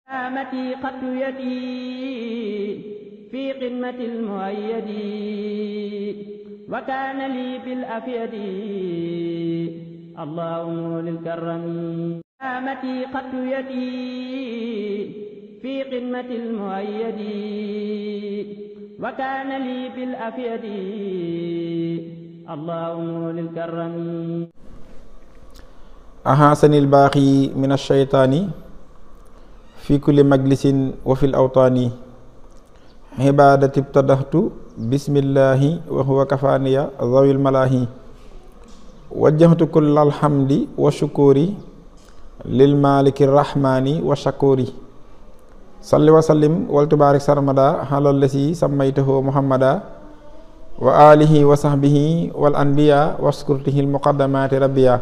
متي قد يدي في قمة المؤيد وكان لي بالأفيد اللهم للكرم متي قد يدي في قمة المؤيد وكان لي بالأفيد اللهم للكرم أحسني الباقي من الشيطان في كل مجلس وفي الأوطان عبادة ابتدأت بسم الله وهو كفاني ذوي الملاهي وجهت كل الحمد والشكر للمالك الرحمن والشكور صل وسلم وتبارك سرمدا على الذي سميته محمدا وآله وصحبه والأنبياء واشكرته المقدمات ربيا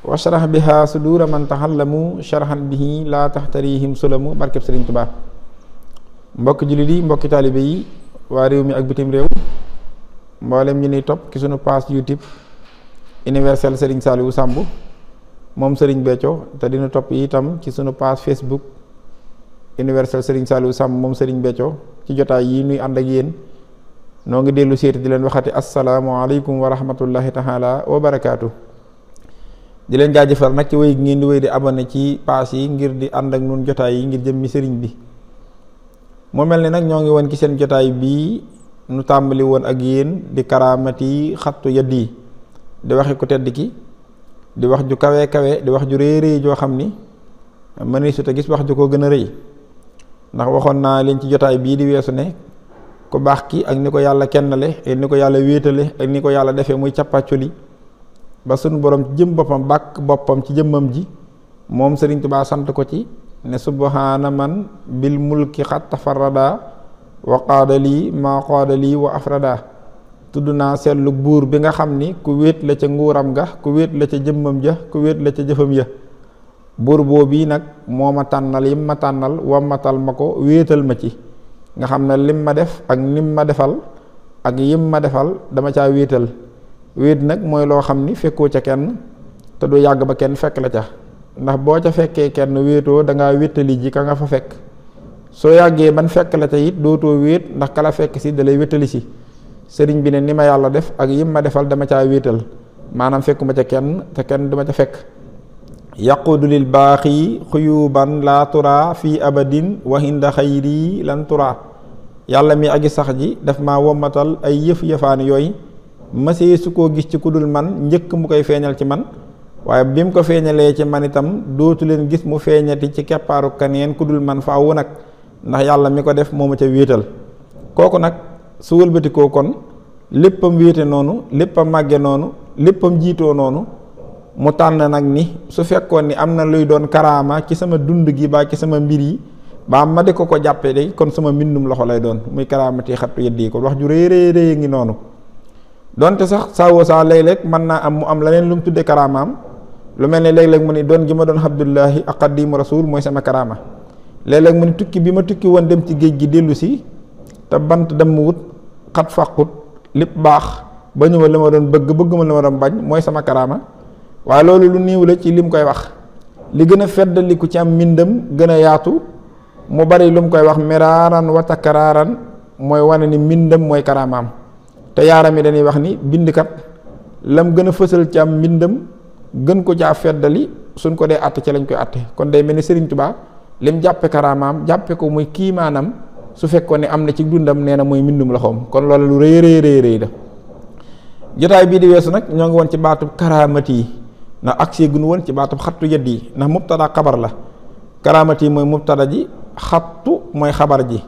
واشرح بها صدور من تعلموا شرحا به لا تحتريهم سلموا barkeb Sëriñ Tuubaa mbokk jullit yi mbokki taalibe yi waa réew mi ak bitim réew mboolem ñu ni topp ci sunu page YouTube universel Serigne Saliou Samb moom Serigne Béthio te dina topp itam ci sunu page Facebook universel Serigne Saliou Samb moom Serigne Béthio ci jotaay yi nuy ànd ak yéen noo ngi dellu seeti di leen waxati asalaamaaleykum wa rahmatullahi taala wa barakaatu. di leen jaajëfal nag ci wéy ngeen di wéy di abonné ci page yi ngir di ànd ak nun jotaay yi ngir jëmmi sëriñ bi moo mel ni nag ñoo ngi woon ci seen jotaay bii nu tàmbali woon ak yéen di karaamati xattu yaddi di waxi ku tedd ki di wax ju kawe kawe di wax ju rëy rëy joo xam ni mëni su te gis wax ju ko gën a rëy ndax waxoon naa leen ci jotaay bii di weesu ne ku baax ki ak ni ko yàlla kennale ak ni ko yàlla wéetale ak ni ko yàlla defee muy cappàcculi ba sunu borom ci jëm boppam bàkk boppam ci jëmmam ji moom Sëriñ Tuubaa sant ko ci ne subhaana man bil mulki xat tafarrada wa qaada lii maa qaada lii wa afrada tudd naa seetlu buur bi nga xam ni ku wéet la ca nguuram ga ku wéet la ca jëmmam ja ku wéet la ca jëfam ya buur boobu nag moo ma tànnal yim ma tànnal wammatal ma ko wéetal ma ci nga xam ne lim ma def ak nim ma defal ak yim ma defal dama caa wéetal wéet nag mooy loo xam ni fekkoo ca kenn te du yàgg ba kenn fekk la ca ndax boo ca fekkee kenn wéetoo dangaa wéttali ji ka nga fa fekk soo yàggee ban fekk la ca it dootoo wéet ndax ka la fekk si dalay wéttali si sëriñ bi ne ni ma yàlla def ak yim ma defal dama caa wéetal maanaam fekkuma ca kenn te kenn duma ca fekk yaqudu lil baaxi xuyuban laa tura fii abadin wa hinda xayri lan tura yàlla mi agi sax ji daf maa wommatal ay yëf-yëfaan yooyu masee su koo gis ci ku dul man njëkk mu koy feeñal ci man waaye bi mu ko feeñalee ci man itam dootu leen gis mu feeñati ci keppaaru kaneen ku dul man faawu nag ndax yàlla mi ko def moo ma ca wéetal kooku nag su wëlbatikoo kon léppam wéete noonu léppam màgge noonu léppam jiitoo noonu mu tànn nag ni su fekkoon ni am na luy doon karaama ci sama dund gi baa ci sama mbir yi baa ma di ko jàppee de kon sama mbindum loxo lay doon muy karaamati xattu yeddi ko wax ju rëy rëy rëy ngi noonu donte sax saawoo saa léeg-léeg mën naa am mu am leneen lu mu tuddee karaamaam lu mel ne léeg-léeg mu ni doon gi ma doon abdullahi ak xadimu rasul mooy sama karaama léeg-léeg mu ni tukki bi ma tukki woon dem ci géej gi dellu si te bant dem wut xat fàqut lépp baax ba ñëwal li ma doon bëgg ma li ma doon bañ mooy sama karaama waaye loolu lu niiw la ci lim koy wax li gën a feddaliku ci am mbindam gën a yaatu mu bari lu mu koy wax miraaran wa takraaran mooy wane ni mbindam mooy karaamaam te yaaram yi dañuy wax ni bindkat lam gën a fësal ci am mbindam gën ko caa feddali suñ ko dee àtte ci lañ koy àtte kon day mel ni Sëriñ Tuubaa lim jàppe karaamaam jàppe ko muy kiimaanam su fekkoon ne am na ci dundam nee na mooy mbindum loxoom kon loolu lu rëy rëy rëy la jotaay bii di weesu nag ñoo ngi woon ci baatub karaamati yi ndax agsee gunu woon ci baatub xattu yedd yi ndax mubtada xabar la karaamati yi mooy mubtada ji xattu mooy xabar ji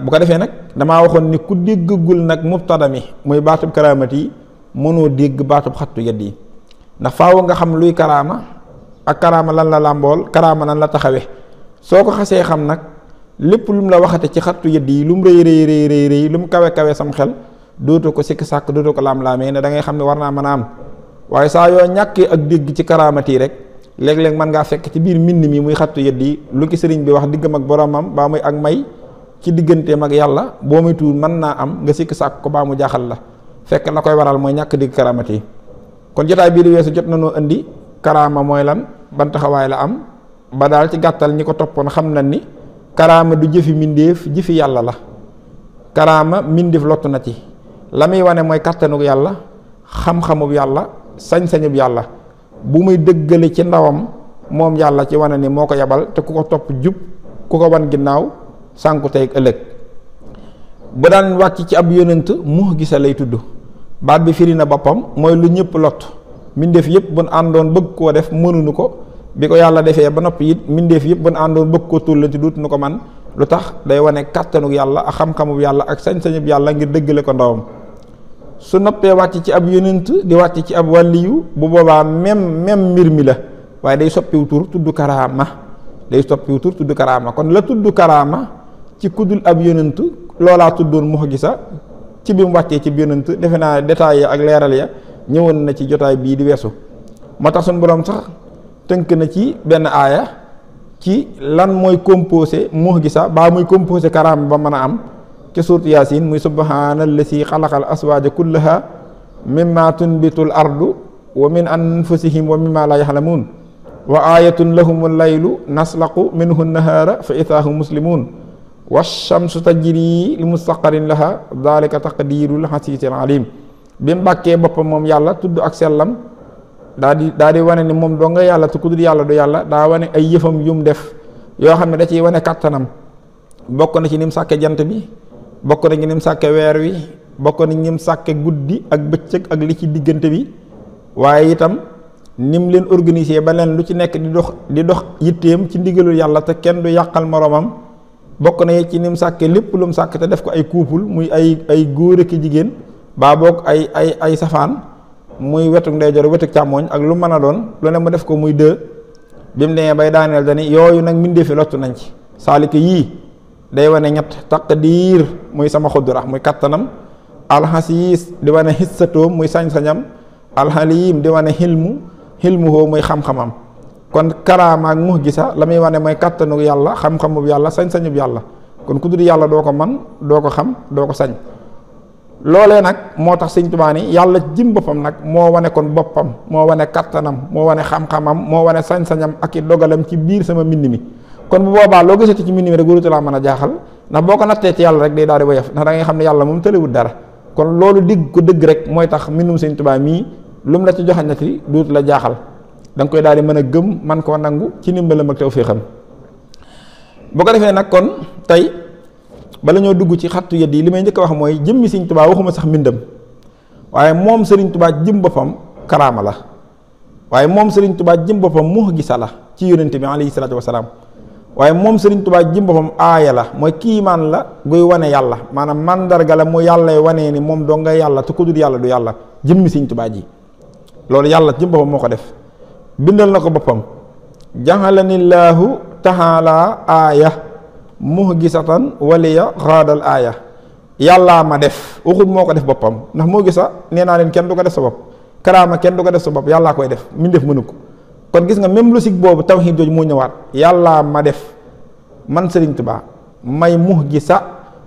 bu ko defee nag damaa waxoon ni ku déggagul nag mubtada mi muy baatub karaamati yi mënoo dégg baatub xattu yedd yi ndax faaw nga xam luy karaama ak karaama lan la làmbool karaama nan la taxawe soo ko xasee xam nag lépp lu mu la waxate ci xattu yedd yi lu mu rëy rëy rëy rëy lu mu kawe kawe sam xel dootoo ko sikk sàkk dootoo ko laam-laamee ne da ngay xam ne war naa mën a am waaye saa yoo ñàkkee ak dégg ci karaamati yi rek léeg-léeg mën ngaa fekk ci biir mbind mi muy xattu yedd yi lu ki sëriñ bi wax diggam ak boromam baa muy ak may ci digganteem ak yàlla boo muy tuur mën naa am nga sikk sàkk ko baa mu jaaxal la fekk la koy waral mooy ñàkk dégg karaamati yi kon jotaay bii di weesu jot na noo indi karaama mooy lan ban taxawaay la am ba daal ci gàttal ñi ko toppoon xam na ni karaama du jëfi mbindéef jëfi yàlla la. karaama mbindéef lottu na ci la muy wane mooy kàttanug yàlla, xam-xamub yàlla, sañ-sañub yàlla bu muy dëggale ci ndawam moom yàlla ci wane ni moo ko yabal te ku ko topp jub, ku ko wan ginnaaw sànku tey ëllëg. bu daan wàcc ci ab yonent mu'jiza lay tudd. baat bi firi na boppam mooy lu ñëpp lot mbindeef yëpp bu nu àndoon bëgg koo def mënuñu ko, bi ko yàlla defee ba noppi it mbindeef yëpp bu nu àndoon bëgg koo tullanti duut nu ko man. lu tax day wane kàttanug yàlla ak xam-xamub yàlla ak sañ-sañub yàlla ngir dëggale ko ndawam. su noppee wàcc ci ab yonent di wàcc ci ab wàlliyu bu boobaa même mbir mi la waaye day soppiw tur tudd karaama. kon la tudd karaama ci kuddul ab yonent loolaa tuddoon mu'jiza ci bi mu wàccee ci yonent defe naa détails ya ak leeral ya ñëwoon na ci jotaay bii di weesu. moo tax suñu boroom sax tënk na ci benn aaya ci lan mooy composé mu'jiza baa muy composé karaama ba mën a am ci suurtu yaasin muy subhaanallazi xalaqal aswaaja kullaha mimma tunbitul ardu wa min anfusihim wa mimma la yaxlamuun wa aayatun lahumul laylu naslaqu minhu nahaara fa idaa hum muslimuun washamsu tajri li mustaqarin laha dalika taqdirul xasiisil alim. bi mu bàkkee boppam moom yàlla tudd ak sellam daa di wane ni moom doo nga yàlla te ku dul yàlla du yàlla, daa wane ay yëfam yum def yoo xam ne da ciy wane kàttanam. bokk na ci ni mu sàkke jant bi, bokk na ci ni mu sàkke weer wi, bokk na ci ni mu sàkke guddi ak bëccëg ak li ci diggante bi, waaye itam ni mu leen organisé ba leen lu ci nekk di dox yitteem ci ndigalul yàlla te kenn du yàqal moroomam. bokk na ci ni mu sàkke lépp lu mu sàkk te def ko ay couple muy ay góor ak jigéen baa boog ay safaan muy wetuk ndeyjoor wetuk càmmooñ ak lu mën a doon lu ne mu def ko muy deux. bi mu demee bay daaneel dani yooyu nag mbindeefi lottu nañ ci saalika yii day wane ñett taqdiir muy sama xuddura muy kattanam, alxasiis di wane xissatoom muy sañ-sañam, alxaliim di wane xilmuhoo muy xam-xamam. kon karaama ak mu'jiza la muy wane mooy kàttanug yàlla, xam-xamub yàlla, sañ-sañub yàlla. kon ku dul yàlla doo ko man, doo ko xam, doo ko sañ. loolee nag moo tax Sëñ Tuubaa ni yàlla jëm boppam nag moo wane kon boppam, moo wane kàttanam, moo wane xam-xamam, moo wane sañ-sañam ak i dogalam ci biir sama mbind mi. kon bu boobaa loo gisati ci mbind mi rek warutu laa mën a jaaxal ndax boo ko nattee ci yàlla rek day daal di woyof ndax da ngay xam ne yàlla moom tëlewut dara. kon loolu digg ko dëgg rek mooy tax mbindum Sëñ Tuubaa mii lu mu la ci joxañati duutu la jaaxal, da nga koy daal di mën a gëm man koo nangu ci ndimbalam ak tawfiixam. boo ko defee nag kon tey bala ñoo dugg ci xattu yët yi li may njëkk a wax mooy jëmmi Sëñ Tuubaa waxuma sax mbindam waaye moom Sëriñ Tuubaa jëm boppam karaama la, waaye moom Sëriñ Tuubaa jëm boppam mu'jiza la ci yonent bi alayhi salaatu wa salaam, waaye moom Sëriñ Tuubaa jëm boppam aaya la mooy kiimaan la guy wane yàlla, maanaam mandarga la mu yàlla wanee ni moom doo nga yàlla te ku dul yàlla du yàlla. jëmmi Sëriñ Tuubaa ji loolu yàlla jëm boppam moo ko def, bindal na ko boppam. jaxalanillaahu taala aaya mu'jizatan waliya xaadal aaya. yàllaa ma def waxut moo ko def boppam ndax mu'jiza nee naa leen kenn du ko def sa bopp, karaama kenn du ko def sa bopp, yàllaa koy def, min def mënu ko. kon gis nga même logique boobu tawhiid jooju moo ñëwaat, yàllaa ma def man Sëriñ Tuubaa may mu'jiza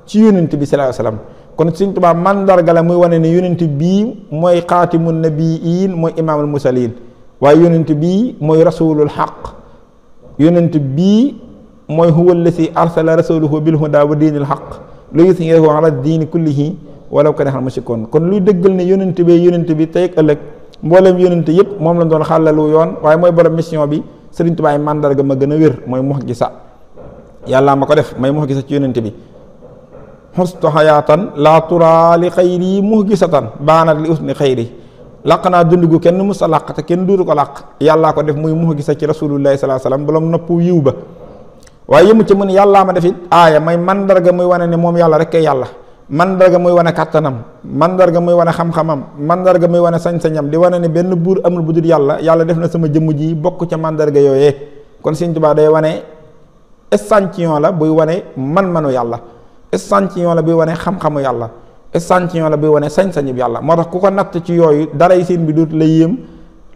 ci yonent bi sallallaahu alayhi wa sallam. kon Sëriñ Tuubaa mandarga la muy wane ne yonent bii mooy xaatimun nabiyyiin mooy imaamul mursaliin, waaye yonent bii mooy rasulul xaq, yonent bii mooy huwa allasi arsala rasulahu bil hudaa wa diinil xaq li yuzhirahu ala diini kullihi walaw karihal mushrikuun. kon luy dëggal ne yonent bi tey ak ëllëg mboolem yonent yëpp moom lañ doon xàllalu yoon, waaye mooy borom mission bi. Sëriñ Tuubaa mandarga ma gën a wér mooy mu'jiza, yàlla ma ko def may mu'jiza ci yonent bi. xustu xayaatan laa turaa li xayri mu'jizatan baanat li usni xayri. làq naa dund gu kenn musa làq te kenn duutu ko làq, yàllaa ko def muy mu'jiza ci rasulullahi sallallahu alayhi wasallam borom nopp yiw ba. waaye yëmu ci mun yàllaa ma def it aaya may mandarga muy wane ne moom yàlla rek kay yàlla, mandarga muy wane kàttanam, mandarga muy wane xam-xamam, mandarga muy wane sañ-sañam, di wane ne benn buur amul bu dul yàlla, yàlla def na sama jëmm ji bokk ca mandarga yooyee. kon Sëriñ Tuubaa day wane échantillon la buy wane man-manu yàlla, échantillon la buy wane xam-xamu yàlla, échantillon la buy wane sañ-sañu yàlla. moo tax ku ko natt ci yooyu daray seen bi dootu la yéem,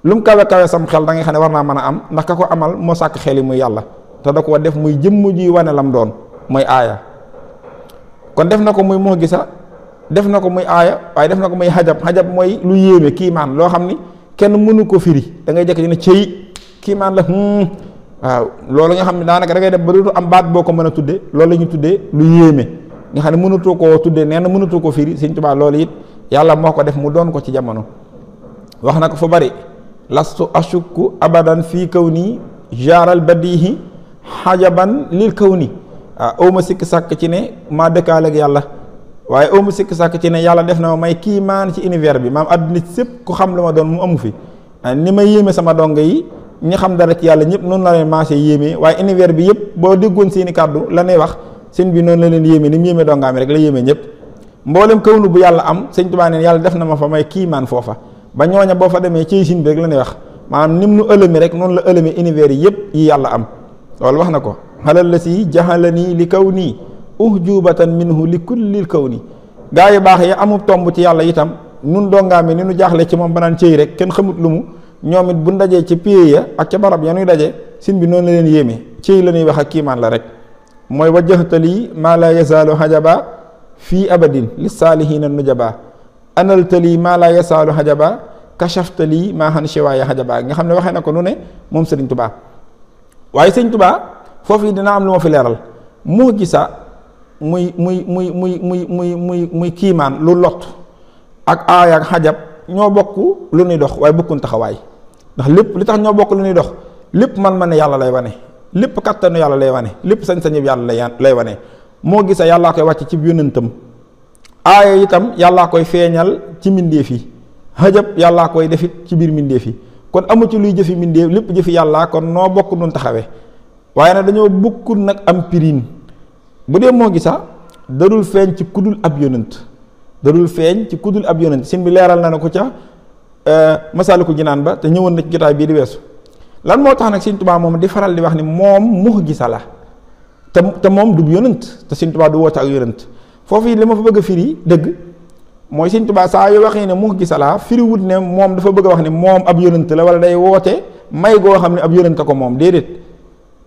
lu mu kawe kawe sam xel da nga xam ne war naa mën a am ndax ka ko amal moo sàkk xel yi muy yàlla te da ko def muy jëmm ji wane lam doon mooy aaya. kon def na ko muy mu'jiza, def na ko muy aaya, waaye def na ko muy xajab mooy lu yéeme kiimaan loo xam ni kenn mënu ko firi, da ngay jekk dina cëy kiimaan la waaw loolu nga xam ne daanaka da ngay def ba dootu am baat boo ko mën a tudde loolu la ñu tuddee lu yéeme nga xam ne mënatoo koo tuddee nee na mënatoo ko firi Sëñ Tuubaa loolu it yàlla moo ko def mu doon ko ci jamono wax na ko fu bari lastu ashukku abadan fii kaw nii jaaral badihi xajaban lil kaw nii waaw awma sikk sàkk ci ne maa dëkkaale ak yàlla waaye awma sikk sàkk ci ne yàlla def na ma may kii maan ci univers bi maam àdduna sépp ku xam lu ma doon mu amu fi ni ma yéeme sama dongo yi ñi xam dara ci yàlla ñëpp noonu la leen maasee yéeme waaye univers bi yëpp boo déggoon seeni kàddu la nay wax sëñ bi noonu la leen yéeme ni mu yéeme dongaami rek la yéeme ñëpp mboolem kawnu bu yàlla am Sëñ Tuubaa neen yàlla def na ma fa may kii maan foofa ba ñooña boo fa demee ci sin bi rek la nay wax maanaam nim nu ëlëmi rek noonu la ëlëmi univers yi yëpp yi yàlla am loolu wax na ko xalal la si jaxalanii li kaw nii uhjubatan minhu li kullil kaw nii gaa yu baax yi amul tomb ci yàlla itam nun dongaami ni nu jaaxle ci moom banaan cëy rek kenn xamut lu mu ñoom it bu ndajee ci pied ya ak ca barab ya nuy daje sin bi noonu la leen yéeme cëy la ñuy wax ak kiimaan la rek mooy wajjahtali maa la yazaalu hajaba fii abadin li saalihiina nujaba analtali maa la yazaalu hajaba kashaftali maa xan shiwaaya hajaba nga xam ne waxee na ko nu ne moom Sëriñ Tubaa waaye Sëriñ Tubaa foofu yi dina am lu ma fi leeral moo gisa muy kiimaan lu lot ak aaya ak xajab ñoo bokk lu ñuy dox waaye bokkun taxawaay ndax lépp li tax ñoo bokk lu ñuy dox lépp man ne yàlla lay wane lépp kattanu yàlla lay wane lépp sañ-sañu yàlla lay wane moo gisa yàllaa koy wàcc ci yónnentam aaya itam yàllaa koy feeñal ci mbindeef yi xajab yàllaa koy defit ci biir mbindeef yi kon amu ci luy jëfi mbindeef lépp jëfi yàllaa kon noo bokk nun taxawee waaye nag dañoo bokkul nag am piriin bu dee moo gisa dadul feeñ ci kudul ab yónnent dadul feeñ ci kudul ab yónnent sin bi leeral na ko ca Masaalikul Jinaan ba te ñëwoon na ci jotaay bii di weesu lan moo tax nag Sëñ Tuubaa moom di faral di wax ni moom mux gisa la te moom du yónnent te Sëñ Tuubaa du woote ak yónnent foofu yi li ma fa bëgg a firi dëgg mooy Sëñ Tuubaa saa yu waxee ne mux gisa la firiwut ne moom dafa bëgg a wax ni moom ab yónnent la wala day woote may goo xam ne ab yónnent ko moom déedéet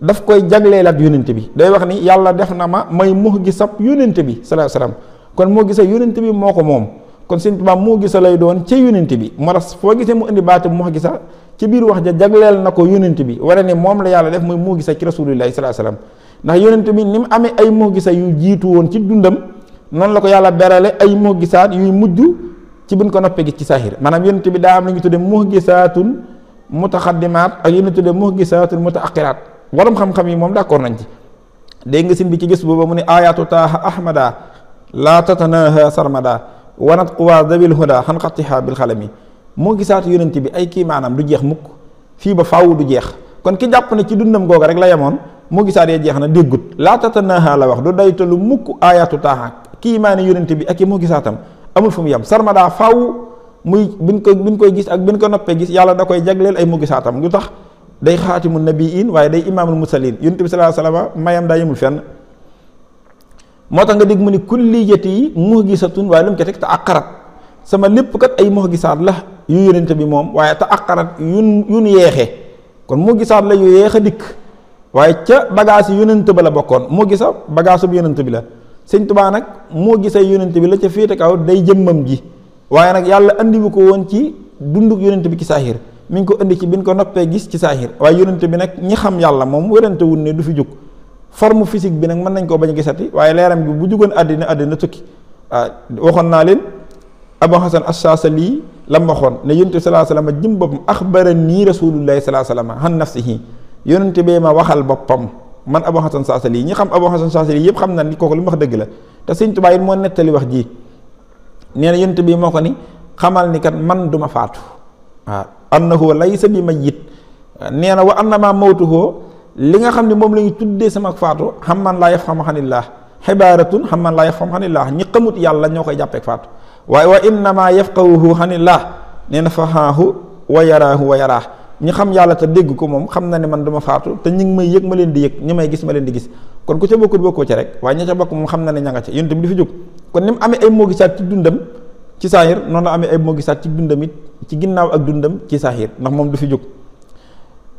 daf koy jagleel ak yónnent bi day wax ni yàlla def na ma may mux gisab yónnent bi sallallahu alayhi wasallam kon moo gisa yónnent bi moo ko moom kon Sëñ Tuubaa moo gisa lay doon ca yónnent bi moo tax foo gisee mu indi baatu moo gisa ci biir wax ja jagleel na ko yónnent bi wala ne moom la yàlla def muy moo gisa ci rasulillahi sallallahu alayhi wasallam ndax yónnent bi ni mu amee ay moo gisa yu jiitu woon ci dundam noonu la ko yàlla berale ay moo gisaat yuy mujj ci buñ ko noppee gis ci saaxir maanaam yónnent bi daa am lu ñu tudde moo gisaatun mutaxaddimaat ak yónnent tudde moo gisaatun mutaaxiraat waram xam-xam yi moom d'accord nañ ci dégg nga sin bi ci gis booba mu ne ayatu taaha ahmada laa tatanaha sarmada wanat quwa dabil huda xan xattiha bil xalami moo gisaatu yónnent bi ay kii maanaam du jeex mukk fii ba faaw du jeex kon ki jàpp ne ci dundam googa rek la yemoon moo gisaat yee jeex na déggut laa tatanaha la wax du daytalu mukk ayatu taaha kii maane yónnent bi ak i moo gisaatam amul fu mu yem sarmada faaw muy biñ koy gis ak biñ ko noppee gis yàlla da koy jagleel ay moo gisaatam lu tax day xaatimu nabiin waaye day imaamul mursalin yonent bi sallallahu alayhi wasallam mayam daa yemul fenn moo tax nga dégg mu ni kulliyati yi muhgisatun waaye lu mu ca teg te aqarat sama lépp kat ay muhgisaat la yu yonent bi moom waaye te aqarat yun yeexee kon muhgisaat la yu yeex a dikk waaye ca bagage yi yonent ba la bokkoon muhgisa bagage bu yonent bi la Sëñ Tuubaa nag muhgisa yonent bi la ca féete kaw day jëmmam ji waaye nag yàlla andiwu ko woon ci dunduk yonent bi ci saahir mi ngi ko indi ci biñ ko noppee gis ci saahir waaye yonent bi nag ñi xam yàlla moom wérante wun ne du fi jóg forme physique bi nag mën nañ koo bañ a gisati waaye leeram bi bu jugoon àddina tukki waxoon naa leen Abu Hasan As-Saasali la mu waxoon ne yonent bi sallallahu alayhi wasallam jëm boppam axbarani rasulullahi sallallahu alayhi wasallam an nafsihi yonent bee ma waxal boppam man Abu Hasan As-Saasali ñi xam Abu Hasan As-Saasali yëpp xam na ni kooku lu mu wax dëgg la te Sëñ Tuubaa it moo nettali wax ji nee na yonent bi moo ko ni xamal ni kat man duma faatu waaw annahu laysa bi mayyit nee na wa annama mawtuhu li nga xam ne moom la ñu tuddee sama faatu xam man laa yafhamu xanillah xibaaratun xam man laa yafhamu xanillah ñi xamut yàlla ñoo koy jàppeek faatu waaye wa innama yafqahuhu xanillah nee na fahaahu wa yaraahu wa yaraa ñi xam yàlla te dégg ko moom xam na ne man duma faatu te ñi ngi may yëg ma leen di yëg ñi may gis ma leen di gis kon ku ca bokkut bokkoo ca rek waaye ña ca bokk moom xam na ne ña nga ca yonent bi di fi jóg kon ni mu amee ay moo gisaat ci dundam ci saahir noonu la amee ay moo gisaat ci dundam it ci ginnaaw ak dundam ci saahir ndax moom du fi jóg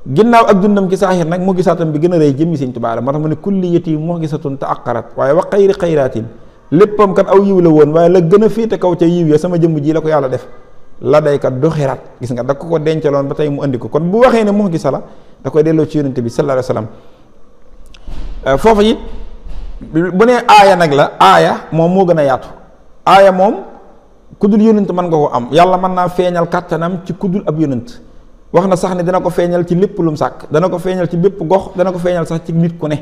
ginnaaw ak dundam ci saahir nag moo gisaatam bi gën a rëy jëmmi Sëñ Tuubaa la moo tax mu ne kulliyati moo gisatun te aqarat waaye wa xayri xayraatin léppam kat aw yiw la woon waaye la gën a féete kaw ca yiw ya sama jëmm ji la ko yàlla def la day kat du xiraat gis nga da ko dencaloon ba tey mu andi ko kon bu waxee ne moo gisa la da koy delloo ci yonente bi sallallahu alayhi wasallam. foofu it bu nee aaya nag la aaya moom moo gën a yaatu. aaya moom kudul yonent mën nga ko am yàlla mën naa feeñal kàttanam ci kudul ab yonent wax na sax ne dana ko feeñal ci lépp lu mu sàkk dana ko feeñal ci bépp gox dana ko feeñal sax ci nit ku ne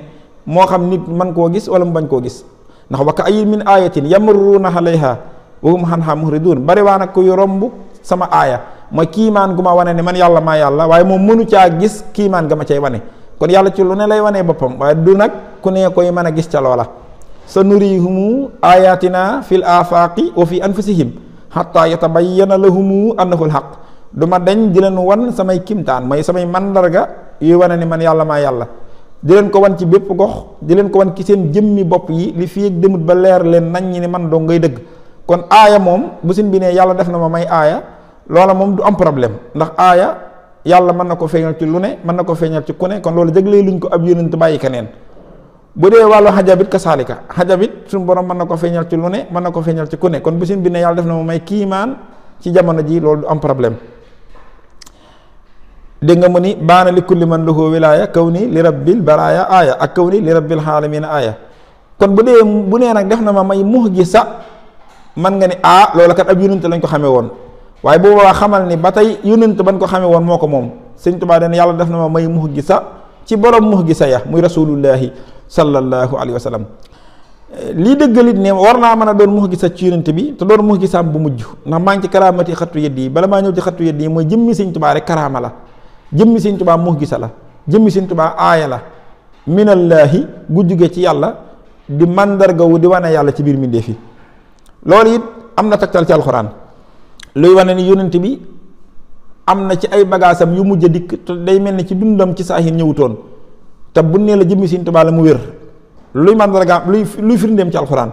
moo xam nit mën koo gis wala mu bañ koo gis ndax wa ka ayyin min ayatin yamurruuna alayha wa hum anhaa muhriduun bari waa nag kuy romb sama aaya mooy kiimaan gu ma wane ne man yàlla maa yàlla waaye moom mënu caa gis kiimaan ga ma cay wane kon yàlla ci lu ne lay wanee boppam waaye du nag ku ne koy mën a gis ca loola sa nurihimu ayatina fil afaqi wa fi anfusihim hatta yatabayyana lahumu annahu alhaq du ma dañ di leen wan samay kimtaan mooy samay mandarga yu wane ni man yàlla maa yàlla di leen ko wan ci bépp gox di leen ko wan ci seen jëmmi bopp yi li fi ak demut ba leer leen nañ ñi ni man doo ngay dëgg kon aaya moom bu sin bi ne yàlla def na ma may aaya loola moom du am problème ndax aaya yàlla mën na ko feeñal ci lu ne mën na ko feeñal ci ku ne kon loolu jëglee luñ ko ab yonent bàyyi keneen bu dee wàllu xajabit kasaalika xajabit suñu borom mën na ko feeñal ci lu ne mën na ko feeñal ci ku ne kon bu sin bi ne yàlla def na ma may kiimaan ci jamono ji loolu du am problème dégg nga mu ni baana li kulli man lahu wilaaya kaw ni li rabbil baraaya aaya ak kaw ni li rabbil xaalamiina aaya kon bu dee bu nee nag def na ma may mu'jiza man nga ni loolu kat ab yonent lañ ko xamee woon waaye boobu waa xamal ni ba tey yonent bañ ko xamee woon moo ko moom Sëñ Tuubaa den yàlla def na ma may mu'jiza ci borom mu'jiza ya muy rasulullahi sallallahu alayhi wa sallam lii dëggalit ne war naa mën a doon mu'jiza ci yonent bi te doon mu'jizaam bu mujj ndax maa ngi ci karaamati xattu yedd yi bala maa ñëw ci xattu yedd yi mooy jëmmi Sëñ Tuubaa rek karaama la jëmmi Sëñ Tuubaa mu'jiza la jëmmi Sëñ Tuubaa aaya la minallaahi gu jóge ci yàlla di mandarga wu di wane yàlla ci biir mbindéef yi loolu it am na tegtal ci alxuraan luy wane ni yonent bi am na ci ay bagaasam yu mujj a dikk te day mel ni ci dundam ci saahin ñëwutoon te bu nee la jëmmi Sëñ Tuubaa la mu wér luy mandargaam luy firndeem ci alxuraan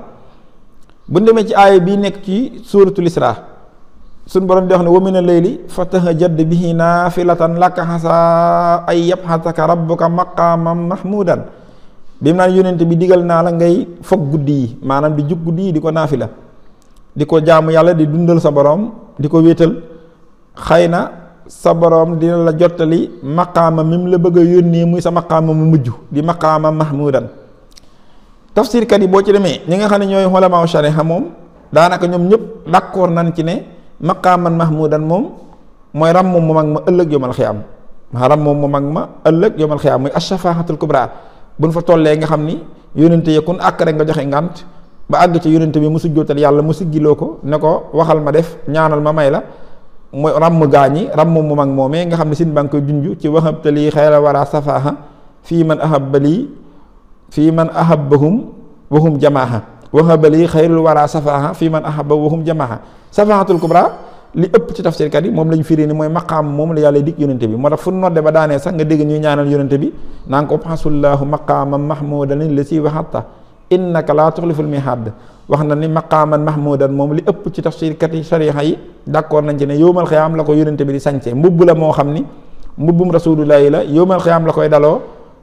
bu ñu demee ci aaya bii nekk ci suuratul Israa suñ borom di wax ne wa mina layli fatahajjad bihi naafilatan laka hasaa ay yab'athaka rabbuka maqaaman mahmuudan bi mu naan yonent bi digal naa la ngay foog guddi yi maanaam di jug guddi yi di ko naafila di ko jaamu yàlla di dundal sa borom di ko wéetal xëy na sa borom dina la jottali maqaama mi mu la bëgg a yónnee muy sa maqaama mu mujj di maqaama mahmuudan tafsirkat yi boo ci demee ñi nga xam ne ñooy ulamaa shariha moom daanaka ñoom ñëpp d'accord nañ ci ne maqaaman mahmuudan moom mooy ram moom mu mag ma ëllëg yomal xiyaam ram moom mu mag ma ëllëg yomal xiyaam muy ashafaahatul kubra buñ fa tollee nga xam ni yónente yi kun àkk rek nga joxe ngànt ba àgg ci yónente bi mu sujjootal yàlla mu siggiloo ko ne ko waxal ma def ñaanal ma may la mooy ràmm gaañi ràmm mu mag moomee nga xam ne sin ba nga koy junj ci wahabtalii xayra wara safaaha fii man ahabbalii fii man ahabbahum wahum jamaaha wahabalii xayrul wara safaaha fii man ahabba wahum jamaaha safaahatul kubra li ëpp ci tafsirkat yi moom lañu firi ni mooy maqaam moom la yàlla dig yonente bi moo tax fu nodde ba daanee sax nga dégg ñuy ñaanal yonente bi naan ko ubxasullaahu maqaaman mahmuudan la si waxatta innaka laa tuxliful mihaad wax na ni maqaaman mahmuudan moom li ëpp ci tafsirkat yi sariixa yi d'accord nañ ci ne yowmal xiyaam la ko yonente bi di sañse mbubb la moo xam ni mbubbum rasulullaahi la yowmal xiyaam la koy daloo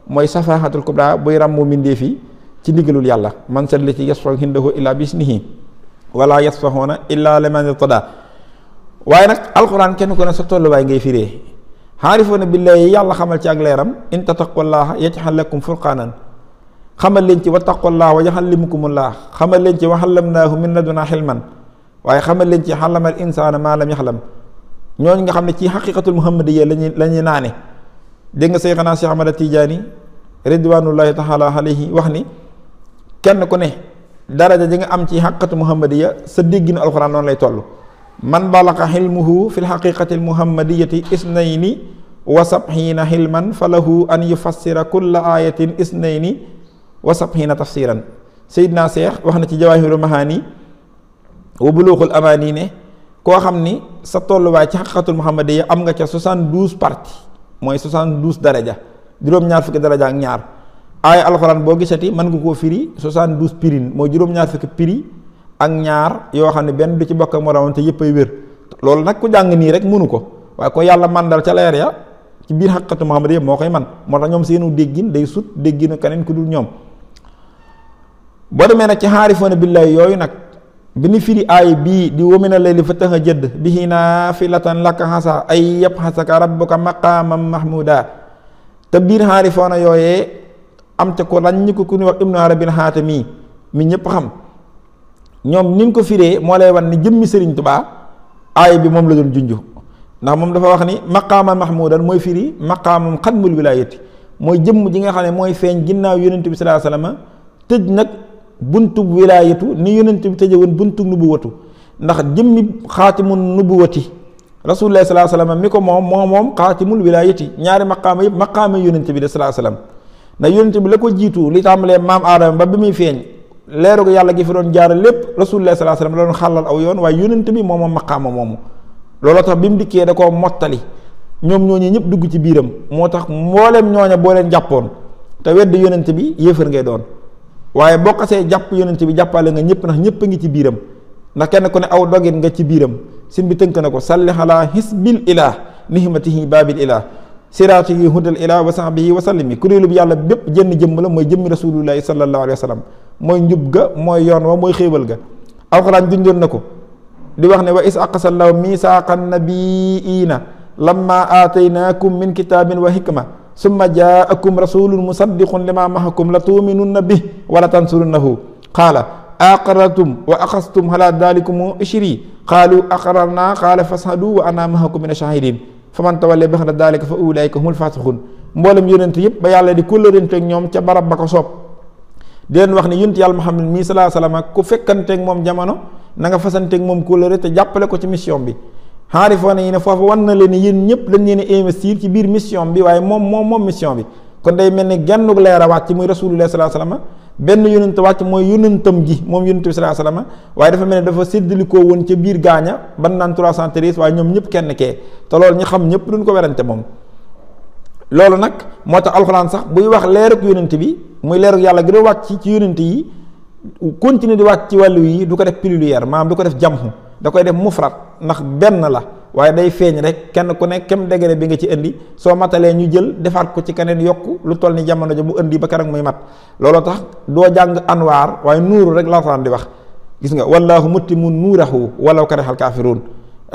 mooy safaahatul kubra buy ràmmu mbindéef yi ci ndigalul yàlla man sat li ci yasfahu hindahu illaa bisnihi wala yasfahuuna illaa liman irtada waaye nag alxuraan kenn ku ne sa tolluwaay ngay firee xaarifoona billaahi yàlla xamal ci ak leeram in tattaqullaaha yaj'al lakum furqaanan xamal leen ci wattaqullaaha wa yu'allimukumullah xamal leen ci wa allamnaahu min ladunaa xilman waaye xamal leen ci xallamal insaana maa lam yaxlam ñooñu nga xam ne ci xaqiqatul muhammadiyya la ñuy naane dégg nga Seexanaa Seex Ahmada Tijaani ridwaanullaahi taala alayhi wax ni kenn ku ne daraja ji nga am ci xaqiqatu muhammadiyya sa dégginu alxuraan noonu lay toll man balaqa xilmuhu fi lxaqiqati almuhammadiyati isnayni wa sabxiina xilman fa lahu an yufassira kulla ayatin isnayni wa sabxiina tafsiran Seydina Seex wax na ci jawaahiru mahaani wa buluuxul amaani ne koo xam ni sa tolluwaay ci xaqiqatul muhammadiyya am nga ca 72 parties mooy 72 daraja juróom-ñaar fukki daraja ak ñaar aaya alxuraan boo gisati mën nga koo firi 72 pirin mooy juróom-ñaar fukki piri ak ñaar yoo xam ne benn du ci bokk ak moroomam te yëpp ay wér loolu nag ku jàng nii rek mënu ko waaye ko yàlla mandal ca leer ya ci biir xaqiqatu muhammad yëpp moo koy man moo tax ñoom seenu déggin day sut dégginu keneen ku dul ñoom boo demee nag ci xaarifoona billaahi yooyu nag bi ni firi aay bii di wa mina layli fatahajjad bihi naafilatan laka hasaa ay yab'asaka rabbuka maqaaman mahmuuda te biir xaarifoona yooyee am te ko ràññi ko ku ñuy wax ibnu arabil xaatami mi ñëpp xam ñoom ni ñu ko firee moo lay wan ni jëmmi Sëriñ Tuubaa aaya bi moom la doon junju ndax moom dafa wax ni maqaama mahmudan mooy firi maqaamam xatmul wilaayati mooy jëmm ji nga xam ne mooy feeñ ginnaaw yonent bi sallallahu alayhi wasallam tëj nag buntub wilaayatu ni yonent bi tëje woon buntub nubuwatu ndax jëmmi xaatimun nubuwati rasulullah sallallahu alayhi wasallam mi ko moom xaatimul wilaayati ñaari maqaama yëpp maqaama yonent bi de sallallahu alayhi wasallam ndax yonent bi la ko jiitu li tàmbalee maam aadama ba bi muy feeñ leeru ko yàlla gi fi doon jaara lépp rasulullah sallallahu alayhi wasallam la doon xàllal aw yoon waaye yonent bi moom maqaama moomu looloo tax bi mu dikkee da koo mottali ñoom ñooñu ñëpp dugg ci biiram moo tax mboolem ñooña boo leen jàppoon te wedd yonent bi yéefar ngay doon waaye boo xasee jàpp yonent bi jàppale nga ñëpp ndax ñëpp a ngi ci biiram ndax kenn ku ne aw dogit nga ci biiram sin bi tënk na ko salli ala hisbil ilah nihmatihi babil ilah siraatihi hudal ilah wa sahbihi wa sallimi kuréelu bi yàlla bépp jënn jëmm la mooy jëmmi rasulullahi sallallahu alayhi wa sallam mooy njub ga mooy yoon wa mooy xéewal ga alxuraan dundoon na ko di wax ne wa is aqasallahu misaaqa nabiina lamma aataynaakum min kitaabin wa hikma summa jaakum rasulun musaddiqun lima mahakum la tuuminunna bih wala tansurunnahu qaala aqrartum wa axastum ala dalikum ishri qaalu aqrarna qaala fashadu wa ana mahakum min ashahidin faman tawalla ba'da dalika fa ulaika humul fasiqun mboolem yonent yëpp ba yàlla di kóllëranteeg ñoom ca barab ba ko soob di leen wax ne yonent yàlla Muhammad mii sallallahu alayhi wasallam ku fekkanteeg moom jamono na nga fasanteeg moom kóllëre te jàppale ko ci mission bi xaarifoona yi ne foofu wan na leen ni yéen ñëpp dañ leen investir ci biir mission bi waaye moom mission bi kon day mel ni gennug leer a wàcc muy rasulullah sallallahu alayhi wasallam benn yonent wàcc mooy yonentam gi moom yonent bi sallallahu alayhi wasallam waaye dafa mel ne dafa séddalikoo woon ca biir gaaña ban naan 313 waaye ñoom ñëpp kenn kee te loolu ñi xam ñëpp duñ ko werante moom loolu nag moo tax alxuraan sax buy wax leeruk yonent bi muy leeruk yàlla gi doo wàcc ci yonent yi continuer di wàcc ci wàllu yi du ko def pluriel maanaam du ko def jamhu da koy def mufrat ndax benn la waaye day feeñ rek kenn ku nekk kem degré bi nga ci indi soo matalee ñu jël defaat ko ci keneen yokku lu toll ni jamono ja mu indi ba keroog muy mat looloo tax doo jàng anwaar waaye nuuru rek la alxuraan di wax gis nga wallaahu mutimmu nuurahu walaw karihal kaafiruun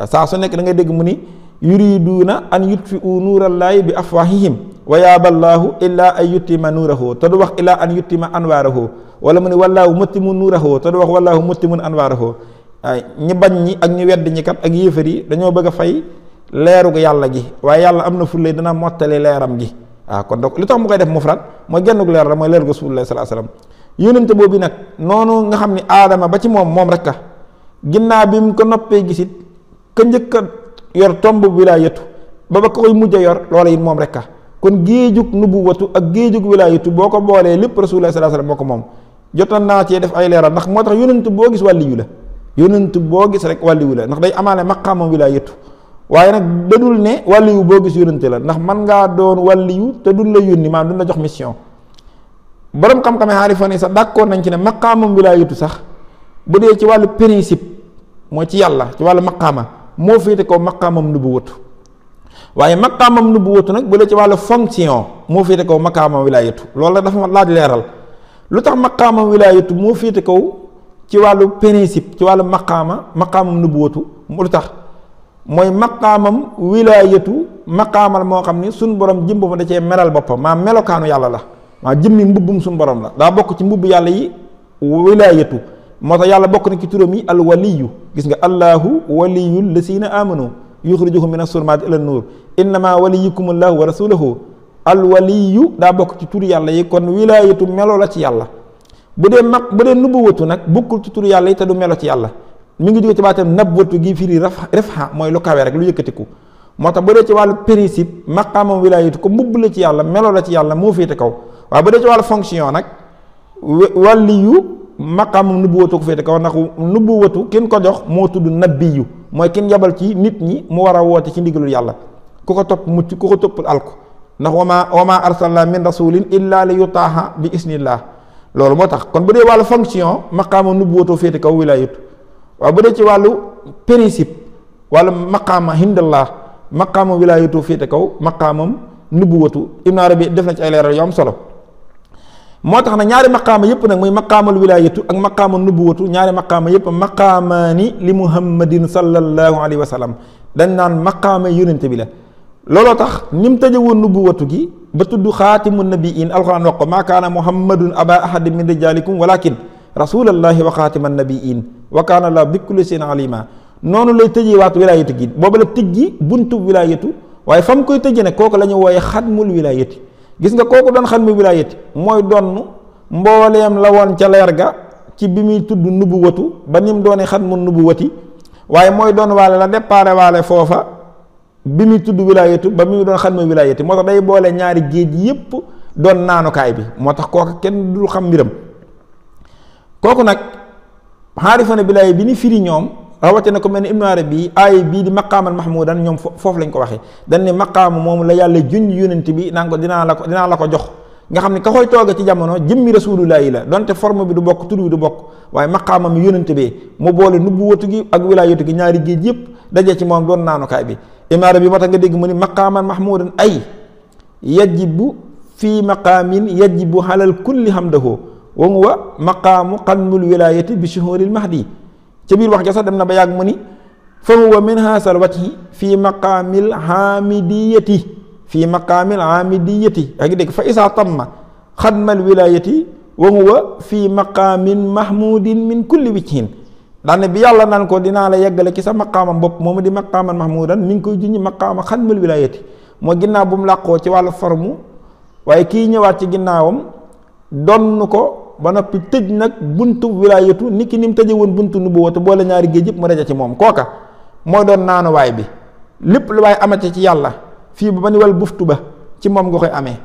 saa su nekk da ngay dégg mu ni yuriduuna an yutfi'u nuurallaahi bi afwaahihim wa yaaballaahu illaa an yutima nuurahu te du wax illaa an yutima anwaarahu wala mu ni wallaahu mutimmu nuurahu te du wax wallaahu mutimmu anwaarahu waaye ñi bañ ñi ak ñi wedd ñi kat ak yéefar yi dañoo bëgg a fay leerug yàlla gi waaye yàlla am na fulle dana mottali leeram gi waaw kon donc li tax mu koy def mufrad mooy gennug leer la mooy leerug rasulullah sallallahu alayhi wasallam yónnante boobu nag noonu nga xam ni aadama ba ci moom rek a ginnaaw bi mu ko noppee gisit ka njëkk a yor tomb wilaayatu ba koy mujj a yor loola it moom rek a kon géejug nubuwatu ak géejug wilaayatu boo ko boolee lépp rasulullah sallallahu alayhi wasallam moo ko moom jotoon naa cee def ay leeral ndax moo tax yónnante boo gis wàlliyu la yónnent boo gis rek wàlliwu la ndax day amaale maqaamam wilaayatu waaye nag dadul ne wàlliwu boo gis yónnente la ndax man ngaa doon wàlliwu te duñ la yónni maanaam duñ la jox mission borom xam-xame xaarifa ni sax d'accord nañ ci ne maqaamam wilaayatu sax bu dee ci wàllu principe mooy ci yàlla ci wàllu maqaama moo féete kaw maqaamam nubuwatu waaye maqaamam nubuwatu nag bu dee ci wàllu fonction moo féete kaw maqaamam wilaayatu loolu la dafa laaj leeral lu tax maqaamam wilaayatu moo féete kaw ci wàllu principe ci wàllu maqaamam nubuwatu lu tax mooy maqaamam wilaayatu maqaamal moo xam ni suñ borom jëm boppam da cee melal boppam maa melokaanu yàlla la maa jëmmi mbubbum suñ borom la daa bokk ci mbubb yàlla yi wilaayatu moo tax yàlla bokk na ci turam yi al waliyu gis nga allahu waliyul lazina amanu yuxrijuhum mina sulumaati ila nuur innama waliyukum allahu wa rasuluhu al waliyu daa bokk ci tur yàlla yi kon wilaayatu melo la ci yàlla bu dee nubuwatu nag bokkul ci turu yàlla yi te du melo ci yàlla mi ngi jóge ci baatam nabwatu gi firi refha mooy lu kawe rek lu yëkkatiku moo tax bu dee ci wàllu principe maqaamam wilaayatu ko mbubb la ci yàlla melo la ci yàlla moo féete kaw waaye bu dee ci wàllu fonction nag wàlliyu maqaamam nubuwatu ko féete kaw ndax nubuwatu kin ko jox moo tudd nabiyu mooy kin yabal ci nit ñi mu war a woote ci ndigalul yàlla ku ko topp mucc ku ko toppul alko ndax wama arsalna min rasulin illa li yutaaha bi isnillah loolu moo tax kon bu dee wàllu fonction maqaama nubuwatoo féete kaw wilaayatu waaye bu dee ci wàllu principe wàllu maqaama hindallah maqaama wilaayatoo féete kaw maqaamam nubuwatu Ibn Arabi def na ci ay leeral yu am solo moo tax na ñaari maqaama yëpp nag muy maqaamal wilaayatu ak maqaama nubuwatu ñaari maqaama yëpp maqaamaani li muhammadin sallallahu alayhi wa sallam dañ naan maqaama yónente bi la looloo tax ni mu tëje woon nubuwatu gi ba tudd xaatimu nabiin alxuraan wax ko maa kaana muhammadun aba ahadin min rijalikum walakin rasulallahi wa xaatima nabiin wa kaana la bi kulli shay'in alima noonu lay tëjee waat wilaayatu gi booba la tëj gi buntu wilaayatu waaye fa mu koy tëjee ne kooku la ñu wooye xatmul wilaayati gis nga kooku doon xatmul wilaayati mooy donn mbooleem la woon ca leer ga ci bi muy tudd nubuwatu ba ni mu doone xatmul nubuwati waaye mooy doon waale la déparé waale foofa bi muy tudd wilaayatu ba muy doon xatmul wilaayati moo tax day boole ñaari géej yépp doon naanukaay bi moo tax kooku kenn dul xam mbiram kooku nag xaarifana bilaay bi ni firi ñoom rawatina ko mel ni Ibnu Arabi aay bii di maqaamal mahmudan ñoom foofu lañ ko waxee dañ ne maqaama moom la yàlla junj yonent bi naan ko dinaa la ko jox nga xam ne ka koy tooge ci jamono jëmmi rasulullahi la donte forme bi du bokk tur bi du bokk waaye maqaama mi yonent bee mu boole nubuwatu gi ak wilaayatu gi ñaari géej yëpp daje ci moom doon naanukaay bi Ibnu Arabi moo tax nga dégg mu ni maqaamal mahmudan ay yajibu fii maqaamin yajibu xalal kulli hamdahu wa huwa maqaamu xatmul wilaayati bi shuhuril mahdi ca biir wax ja sax dem na ba yàgg mu ni fa huwa min haasal wajhi fii maqaamil haamidiyati yaa ngi dégg fa isaa tamma xatmal wilaayati wa huwa fii maqaamin mahmudin min kulli wajhin daane bi yàlla naan ko dinaa la yeggale ci sa maqaamam bopp moomu di maqaaman mahmudan mi ngi koy junñi maqaama xatmal wilaayati moo ginnaaw bu mu làqoo ci wàllu formu waaye kii ñëwaat ci ginnaawam donn ko ba noppi tëj nag buntu wilaayatu ni ki ni mu tëje woon buntu nubuwatu boole ñaari géej yëpp mu daje ci moom kooka mooy doon naanuwaay bi lépp lu waaye amate ci yàlla fii ba ni wal buftu ba ci moom nga koy amee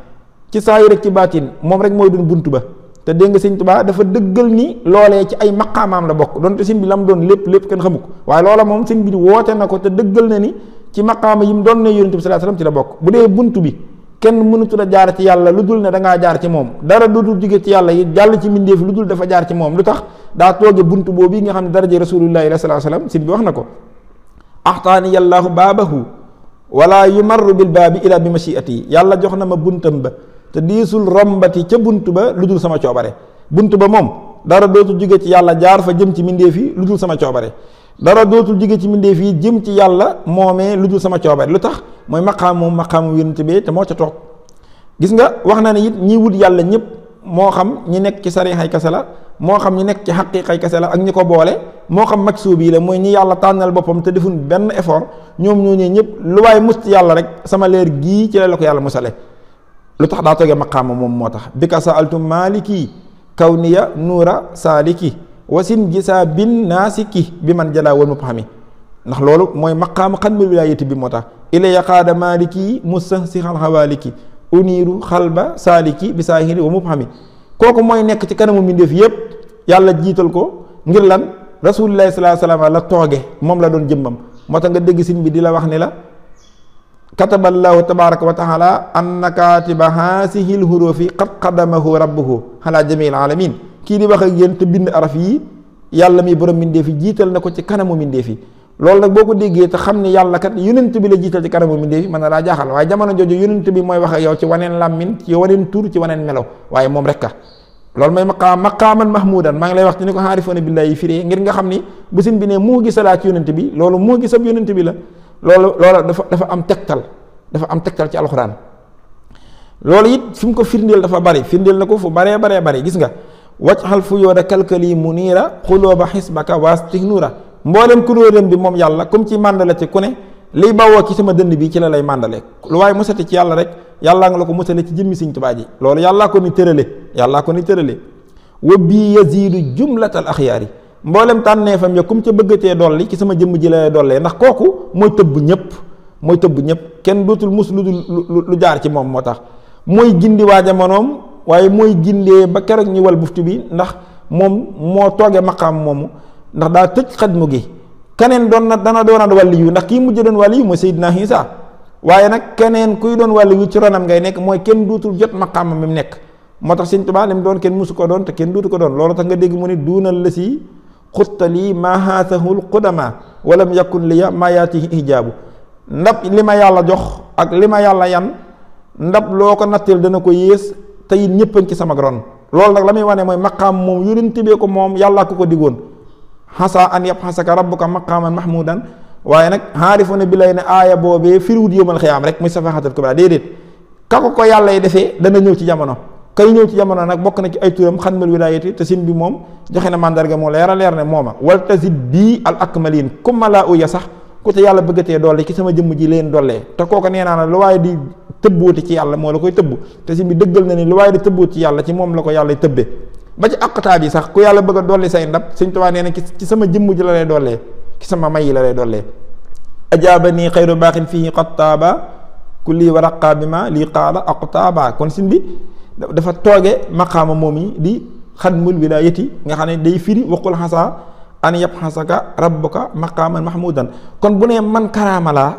ci saa yi rek ci baatin moom rek mooy doon buntu ba te dégg nga Sëñ Tuubaa dafa dëggal ni loolee ci ay maqaamaam la bokk donte sëñ bi la mu doon lépp kenn xamu ko waaye loola moom sëñ bi woote na ko te dëggal na ni ci maqaama yi mu doon ne yonent bi sallallahu alayhi wasallam ci la bokk bu dee buntu bi kenn mënutu la jaar ci yàlla lu dul ne dangaa jaar ci moom dara dootul jóge ci yàlla yi jàll ci mbindeef lu dul dafa jaar ci moom lu tax daa tooge buntu boobu yi nga xam ne daraje rasulullahi sallallahu alayhi wasallam sëñ bi wax na ko axtaani yàllaahu baabahu wala yumarru bil baabi ila bi mashiati yàlla jox na ma buntam ba te diisul rombati ca buntu ba lu dul sama coobare buntu ba moom dara dootul jóge ci yàlla jaar fa jëm ci mbindeef yi lu dul sama coobare dara dootul jóge ci mbindeef yi jëm ci yàlla moomee lu dul sama coobare lu tax mooy maqaamu yonent bi te moo ca toog gis nga wax na ne it ñi wut yàlla ñëpp moo xam ñi nekk ci sarixay kase la moo xam ñi nekk ci xaqiiqay kase la ak ñi ko boole moo xam maksuub yi la mooy ñi yàlla tànnal boppam te defuñ benn effort ñoom ñoo ñëpp lu waaye mus ci yàlla rek sama leer gii ci la ko yàlla musale lu tax daa toogee maqaama moom moo tax bi ka sa altum maliki kawniya nuura saaliki wasin gisaa bin naasiki bi man jalaa wal mubhami ndax loolu mooy maqaama xatmul wilaayati bi moo tax ilaya qaada maliki mustahsixal hawaliki uniiru xalba saaliki bi saahiri wa mubhami kooku mooy nekk ci kanamu mbindeef yépp yàlla jiital ko ngir lan rasulillahi sallallahu alayhi wasallam la tooge moom la doon jëmmam moo tax nga dégg sin bi di la wax ni la kataballahu tabaraka wa taala anna katiba haasihil hurufi qad qadamahu rabbuhu ala jamiil alamin kii di wax ak yéen te bind araf yi yàlla mi borom mbindeef yi jiital na ko ci kanamu mbindeef yi loolu nag boo ko déggee te xam ni yàlla kat yonent bi la jiital ci kanamu mbindeef yi mën na laa jaaxal waaye jamono jooju yonent bi mooy wax ak yow ci waneen làmmin ci waneen tur ci waneen melo waaye moom rek ka loolu mooy maqaaman mahmudan maa ngi lay wax ci ni ko xaarifoona billahi yi firee ngir nga xam ni bu sin bi ne mu gi salaa ci yonent bi loolu mu gi sab yonent bi la loolu dafa am tegtal ci alxuraan loolu it fi mu ko firndeel dafa bari firndeel na ko fu baree bari gis nga wacc xal fu yooda kalkali mu niira xulooba xisbaka waastik nuura mboolem kuréelam bi moom yàlla comme ci màndale ci ku ne liy bawoo ci sama dënd bi ci la lay màndale lu waaye musati ci yàlla rek yàllaa nga la ko musale ci jëmmi Sëñ Tuubaa ji loolu yàllaa ko ni tërale wa bii yaziidu jumlatal axyaari mboolem tànneefam ya comme ca bëggatee dolli ci sama jëmm ji lay dollee ndax kooku mooy tëbb ñëpp kenn dootul mus lu jaar ci moom moo tax mooy gindi waa jamonoom waaye mooy gindee ba keroog ñi wal buftu bi ndax moom moo tooge maqaam moomu ndax daa tëj xadmu gi keneen dana doonaat wàlli yu ndax kii mujj doon wàlli yu mooy Seydina Isa waaye nag keneen kuy doon wàlli yu ci ronam ngay nekk mooy kenn duutul jot maqaama mi mu nekk moo tax Sëñ Tuubaa li mu doon kenn musu ko doon te kenn duutu ko doon loolu tax nga dégg mu ne duunal la si xuttali ma haasahul qudama walam yakun liya ma yaatihi hijaabu ndab li ma yàlla jox ak li ma yàlla yan ndab loo ko natteel dana ko yées te it ñëppañ ci sama ron loolu nag la muy wane mooy maqaam moom yonent bi ko moom yàllaa ko digoon xasa an yabxasaka rabbuka maqaaman mahmudan waaye nag xaarifuna bi lay ne aaya boobee firiwut yawmal xiyaam rek muy safaaxatul kubra déedéet ka ko yàlla yi defee dana ñëw ci jamono kay ñëw ci jamono nag bokk na ci ay turam xatmul wilaayati te sin bi moom joxe na mandarga moo leer a leer ne mooma wal tazid bii al akmalin comme malaa uya sax ku te yàlla bëggatee dolli ci sama jëmm ji leen dollee te kooku nee naa la lu waaye di tëbbooti ci yàlla moo la koy tëbb te sin bi dëggal na ni lu waaye di tëbbooti ci yàlla ci moom la ko yàlla tëbbee ba ci aqtaab yi sax ku yàlla bëgg a dolli say ndab Sëñ Tuubaa nee na ci sama jëmm ji la lay dollee ci sama may yi la lay dollee ajaaba nii xayru baaxin fii qattaaba kulli wa raqa bi ma lii qaala aqtaaba kon sin bi dafa tooge maqaama moom yi di xadmul wilaayati nga xam ne day firi waqul xasa an yab xasaka rabbuka maqaaman mahmudan kon bu nee man karaama laa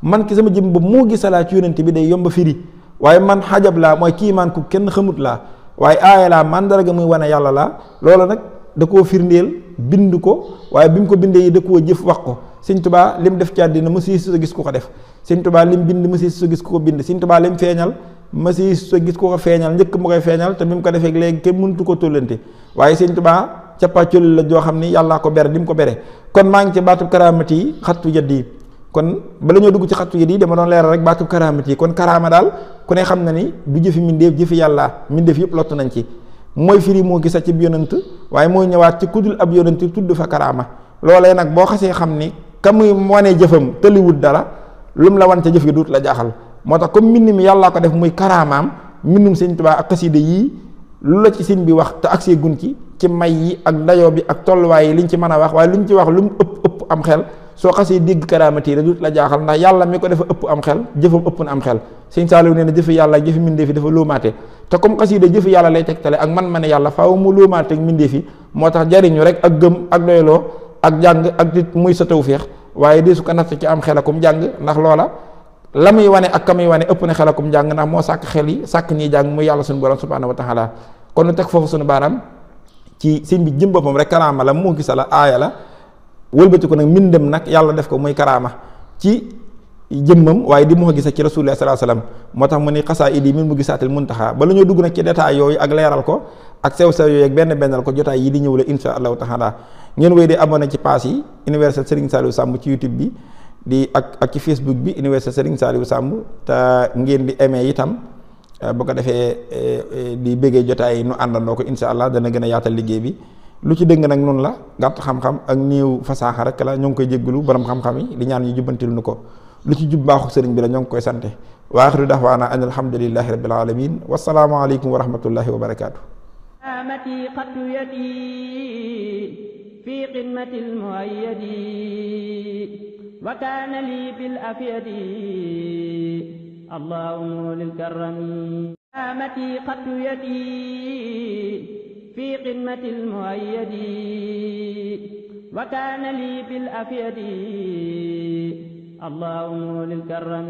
man ki sama jëm ba moo gisalaa ci yonent bi day yomba firi waaye man xajab laa mooy kii man ku kenn xamut laa waaye aaya laa mandarga muy wane yàlla laa loolu nag da koo firndeel bind ko waaye bi mu ko bindee yi da koo jëf wax ko Sëñ Tuubaa lim def ci àddina mësi su gis ku ko def Sëñ Tuubaa lim bind mësi su gis ku ko bind Sëñ Tuubaa lim feeñal mësi su gis ku ko feeñal njëkk mu koy feeñal te bi mu ko defee léegi kenn mënutu ko tollante waaye Sëñ Tuubaa cappaacoli la joo xam ni yàllaa ko bere di mu ko bere kon maa ngi ci baatub karaamati yi xattu yët yi kon bala ñoo dugg ci xattu yët yi dama doon leeral rek baatub karaamati yi kon karaama daal ku ne xam na ni du jëfi mindeef jëfi yàlla mindeef yëpp lottu nañ ci mooy firi moo gisa ci yonent waaye mooy ñëwaat ci kudul ab yonent tudd fa karaama loolee nag boo xasee xam ni ka muy wane jëfam tëliwut dara lu mu la wan ca jëf gi duut la jaaxal moo tax comme mbind mi yàllaa ko def muy karaamaam mbindum Sëñ Tuubaa ak xasida yii lu la ci sëñ bi wax te agsee gun ci may yi ak dayoo bi ak tolluwaay yi liñ ci mën a wax waaye luñ ci wax lu mu ëpp am xel soo xasee dégg karaamati yi duut la jaaxal ndax yàlla mi ko dafa ëpp am xel jëfam ëpp na am xel Sëñ Saaliw nee na jëfi yàlla ak jëfi mbindee fi dafa lóomaate te comme xasida jëfi yàlla lay tegtale ak man ne yàlla faaw mu lóomaate ak mbindee fi moo tax jariñu rek ak gëm ak doyloo ak jàng ak nit muy sa tawféex waaye di su ko natt ci am xelakum jàng ndax loola la muy wane ak ka muy wane ëpp na xelakum jàng ndax moo sàkk xel yi sàkk ñiy jàng muy yàlla suñu borom subhaanahu wa taala kon nu teg foofu suñu baaraam ci sëñ bi jëm boppam rek karaama la moo gisa la aaya la wëlbati ko nag mbindam nag yàlla def ko muy karaama ci jëmmam waaye di mu gisa ci rasulullah sallallahu alayhi wasallam moo tax mu ni xasaa idi min mu gisaatil muntaxa ba la ñoo dugg nag ci détail yooyu ak leeral ko ak sew-sew yooyu ak benn ko jotaay yi di ñëw la insha allahu taala ngeen wéy di abonné ci page yi Universel Serigne Saliou Samb ci YouTube bi di ak ci Facebook bi Universel Serigne Saliou Samb te ngeen di aimé itam bu ko defee di bëggee jotaay yi nu àndandoo ko insha allah dana gën a yaatal liggéey bi lu ci dëng nag noonu la gàtt xam-xam ak néew fasaaxa rek la ñoo ngi koy jéggalu borom xam-xam yi di ñaan ñu jubbantil nu ko lu ci jub baaxu sëriñ bi la ñoo ngi koy sante wa axiru daxwaana an alhamdulillahi rabbil alamin wasalaamu aleykum wa rahmatullahi wa barakaatu amati xattu yadi في قمة المؤيد وكان لي بالأفيد اللهم للكرم آمتي قد يدي في قمة المؤيد وكان لي بالأفيد اللهم للكرم